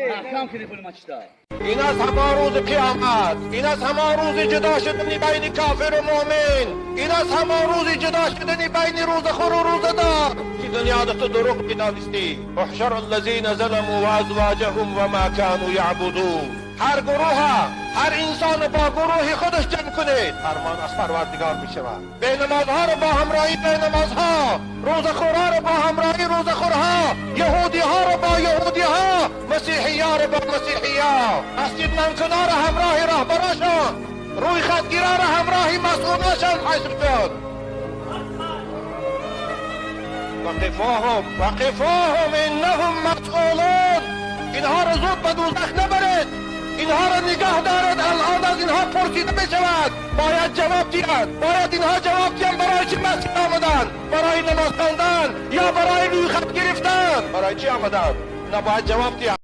Маҳкам кунӣ пули мачта. Ин аз ҳамон рӯзи қиёмат, ин аз ҳамон рӯзи ҷудо шудани байни кофиру мӯмин, ин аз ҳамон рӯзи ҷудо шудани байни рӯзахӯру рӯзадор, ки дунёда ту дурӯғ медонистӣ. احشروا الذين ظلموا وأزواجهم وما كانوا يعبدون. Ҳар гурӯҳа, ҳар инсону бо гурӯҳи худаш ҷамъ кунед, фармон аз Парвардигор мешавад. Бенамозҳоро бо ҳамроҳии бенамозҳо, рӯзахӯрҳоро бо ҳамроҳии рӯзахӯрҳо, яҳудиҳоро бо яҳудиҳо, масеҳиёро бо масеҳиё, масҷидманкуноро ҳамроҳи роҳбарошон, рӯи хатгироро ҳамроҳи масъулошон ҳашр шуд. وقفوهم وقفوهم إنهم مسئولون. اینها رو زود به دوزخ نبرید، اینها رو نگاه دارد. الان از اینها پرسیده بشود، باید جواب دیهند، باید اینها جواب دیهند برای چی مسجد آمدن، برای نماز خواندن یا برای روی خط گرفتن، برای چی آمدن؟ نه، باید جواب دیهند.